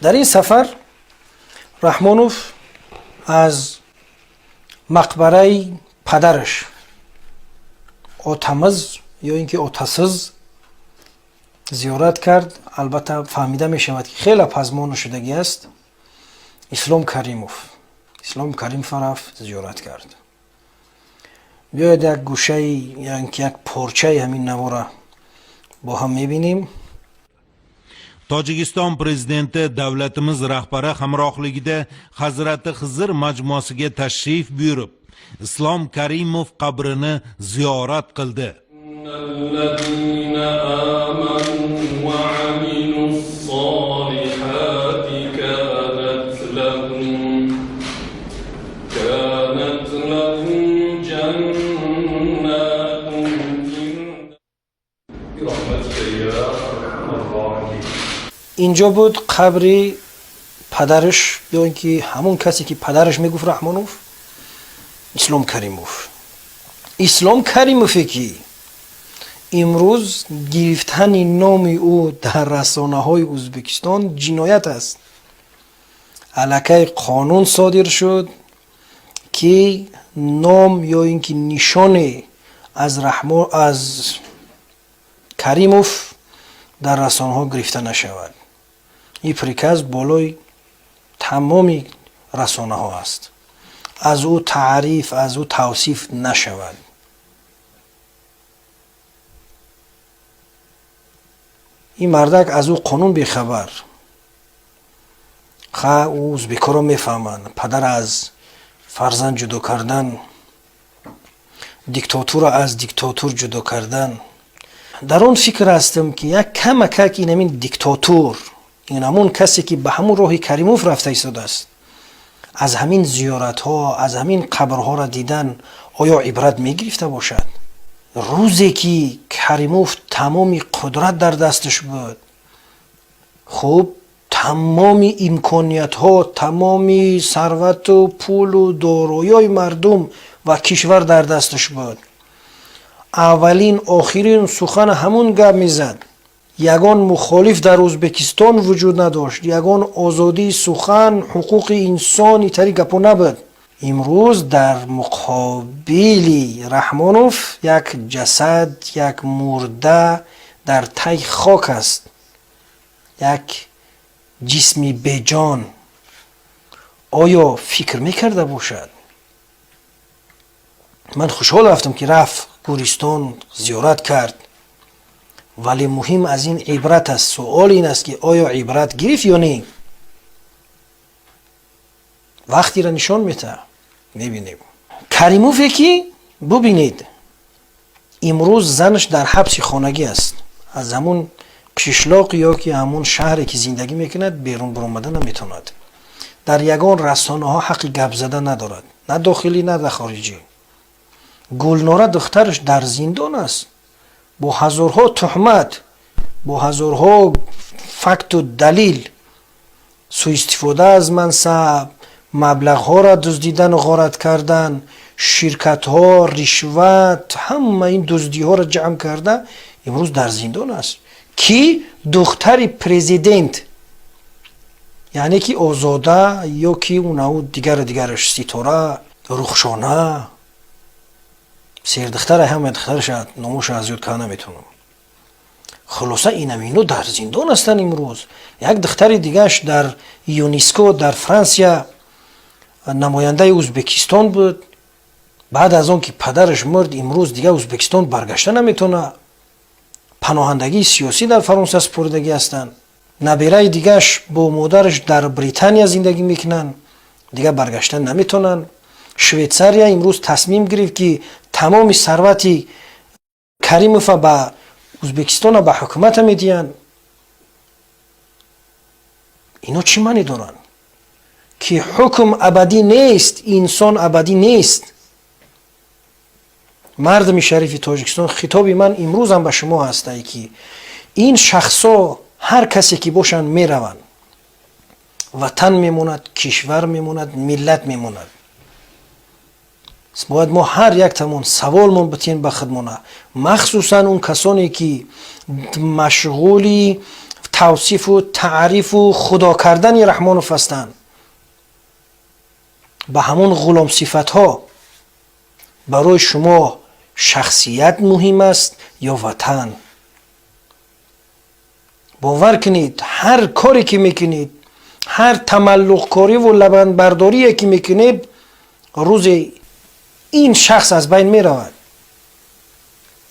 Дар ин сафар Раҳмонов аз мақбараи падараш Отамиз ё ин ки Отасиз зиёрат кард. Албатта, фаҳмида мешавад, ки хеле пазмон шудагӣ аст. Ислом Каримов, Ислом Каримов рафт, зиёрат кард. Биёед, як гӯшаи ё ин ки як порчаи ҳамин навора бо ҳам мебинем. Tojikiston prezidenti davlatimiz rahbari hamrohligida Hazrati Xizr majmuasiga tashrif buyurib, Islom Karimov qabrini ziyorat qildi. الذين آمنوا وعملوا الصالحات كانت لهم جنات الفردوس برحمتك يا أرحم الراحمين. Инҷо буд қабри падараш ё ин ки ҳамон касе, ки падараш мегуфт, Раҳмонов, Ислом Каримов. Ислом Каримове, ки имрӯз гирифтани номи ӯ дар расонаҳои Ӯзбекистон ҷиноят аст. Аллакай қонун содир шуд, ки ном ё ин ки нишоне аз Каримов дар расонаҳо гирифта нашавад. Ин приказ болои тамоми расонаҳо аст. Аз ӯ таъриф, аз ӯ тавсиф нашавад. Ин мардак аз ӯ қонун бехабар. Ха, ӯ ӯзбекҳоро мефаҳманд: падар аз фарзанд ҷудо кардан, диктатура аз диктатур ҷудо кардан. Дар он фикр ҳастам, ки як камакак ин ҳамин диктатур, ин ҳамон касе, ки ба ҳамон роҳи Каримов рафта истодааст, аз ҳамин зиёратҳо, аз ҳамин қабрҳоро дидан оё ибрат мегирифта бошад. Рӯзе ки Каримов тамоми қудрат дар дасташ буд, хуб, тамоми имкониятҳо, тамоми сарвату пулу дороиҳои мардум ва кишвар дар дасташ буд, аввалин, охирин сухан ҳамун гап мезад. Ягон мухолиф дар Ӯзбекистон вуҷуд надошт, ягон озодии сухан, ҳуқуқи инсон, итари гапо набуд. Имрӯз дар муқобили Раҳмонов як ҷасад, як мурда дар таи хок аст, як ҷисми беҷон. Оё фикр мекарда бошад? Ман хушҳол рафтам, ки рафт гӯристон, зиёрат кард, вале муҳим аз ин ибрат аст. Суол ин аст, ки оё ибрат гирифт ё не? Вақтира нишон метаҳад, мебинем. Каримове, ки бубинед, имрӯз занаш дар ҳабси хонагӣ аст. Аз ҳамун қишлоқ ё ки ҳамун шаҳре, ки зиндагӣ мекунад, берун баромада наметавонад. Дар ягон расонаҳо ҳаққи гап зада надорад, на дохилӣ, на дар хориҷӣ. Гулнора, духтараш, дар зиндон аст бо ҳазорҳо туҳмат, бо ҳазорҳо факту далил: суистифода аз мансаб, маблағҳоро дуздидану ғорат кардан, ширкатҳо, ришват, ҳама ин дуздиҳоро ҷамъ карда, имрӯз дар зиндон аст, ки духтари президент, яъне ки Озода ё ки унау дигару дигараш, Ситора, Рухшона, сердухтара, ҳама духтараша номоша аз ёд карда наметавонам. Хулоса, инамино дар зиндон ҳастанд имрӯз. Як духтари дигааш дар ЮНЕСКО дар Франсия намояндаи Ӯзбекистон буд. Баъд аз он ки падараш мурд, имрӯз дигар Ӯзбекистон баргашта наметавонад, паноҳандагии сиёсӣ дар Фаронса супоридагӣ ҳастанд. Набираи дигааш бо модараш дар Британия зиндагӣ мекунанд, дигар баргашта наметавонанд. Швейтсария имрӯз тасмим гирифт, ки тамоми сарвати Каримова ба Ӯзбекистона, ба ҳукумата медиҳанд. Ино чӣ маъне доранд? Ки ҳукм абадӣ нест, инсон абадӣ нест. Мардуми шарифи Тоҷикистон, хитоби ман имрӯзам ба шумо ҳастае, ки ин шахсо, ҳар касе ки бошанд, мераванд, ватан мемонад, кишвар мемонад, миллат мемонад. Бояд мо ҳар яктамон саволмон битиҳем ба худмона, махсусан он касоне, ки машғули Тавсифу таърифу худо кардани Раҳмонов ҳастанд, ба ҳамон ғуломсифатҳо. Барои шумо шахсият муҳим аст ё ватан? Бовар кунед, ҳар коре ки мекунед, ҳар тамаллуқкориву лабандбардорие ки мекунед, рӯзе ин шахс аз байн меравад.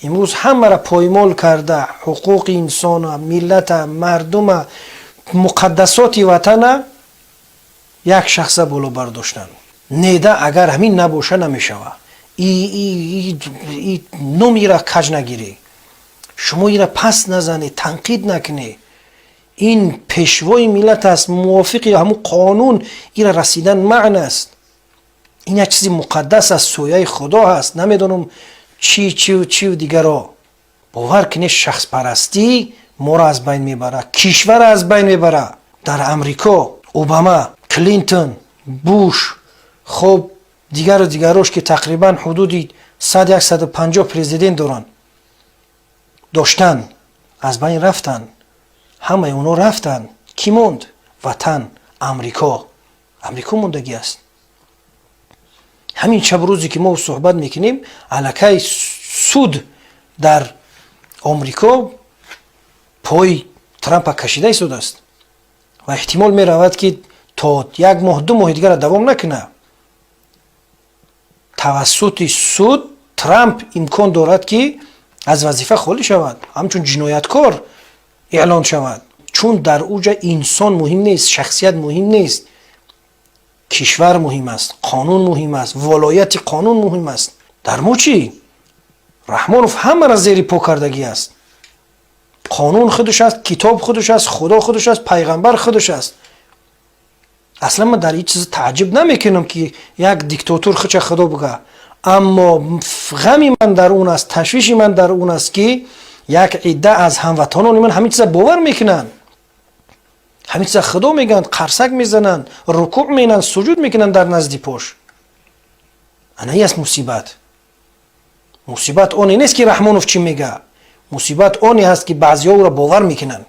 Имрӯз ҳамаро поймол карда, ҳуқуқи инсона, миллата, мардума, муқаддасоти ватана як шахса боло бардоштанд. Неда, агар ҳамин набоша, намешава. Номира каҷ нагирӣ, шумо ира пас назанед, танқид накунед. Ин пешвои миллат аст, мувофиқи ҳамун қонун ира расидан маън аст. Ин як чизи муқаддас аст, сояи Худо ҳаст, намедонам чӣ, чив, чив дигаро. Бовар кунед, шахспарастӣ моро аз байн мебара, кишварро аз байн мебара. Дар Амрико Обама, Клинтон, Буш, хоб, дигару дигарош, ки тақрибан ҳудуди 100-150 президент доранд, доштан, аз байн рафтанд. Ҳамаи онҳо рафтанд. Кӣ монд? Ватан Амрико. Амрико мондагӣ аст. Ҳамин шаб, рӯзе ки мо суҳбат мекунем, аллакай суд дар Омрико пои Трампа кашида истодааст ва эҳтимол меравад, ки то як моҳ, 2 моҳи дигара давом накунад. Тавассути суд Трамп имкон дорад, ки аз вазифа холӣ шавад, ҳамчун ҷинояткор эълон шавад, чун дар уҷа инсон муҳим нест, шахсият муҳим нест, кишвар муҳим аст, қонун муҳим аст, волояти қонун муҳим аст. Дар мо чӣ? Раҳмонов ҳамаро зери по кардагӣ аст. Қонун худаш аст, китоб худаш аст, Худо худаш аст, пайғамбар худаш аст. Аслан ман дар ин чиз тааҷҷуб намекунам, ки як диктатор худша Худо буга, аммо ғами ман дар он аст, ташвиши ман дар он аст, ки як идда аз ҳамватанони ман ҳамин чиза бовар мекунанд, ҳамин чиза Худо мегӯянд, қарсак мезананд, рукӯъ менанд, суҷуд мекунанд дар назди пош. Ана ин аст мусибат. Мусибат оне нест, ки Раҳмонов чӣ мега. Мусибат оне ҳаст, ки баъзиҳо ӯро бовар мекунанд.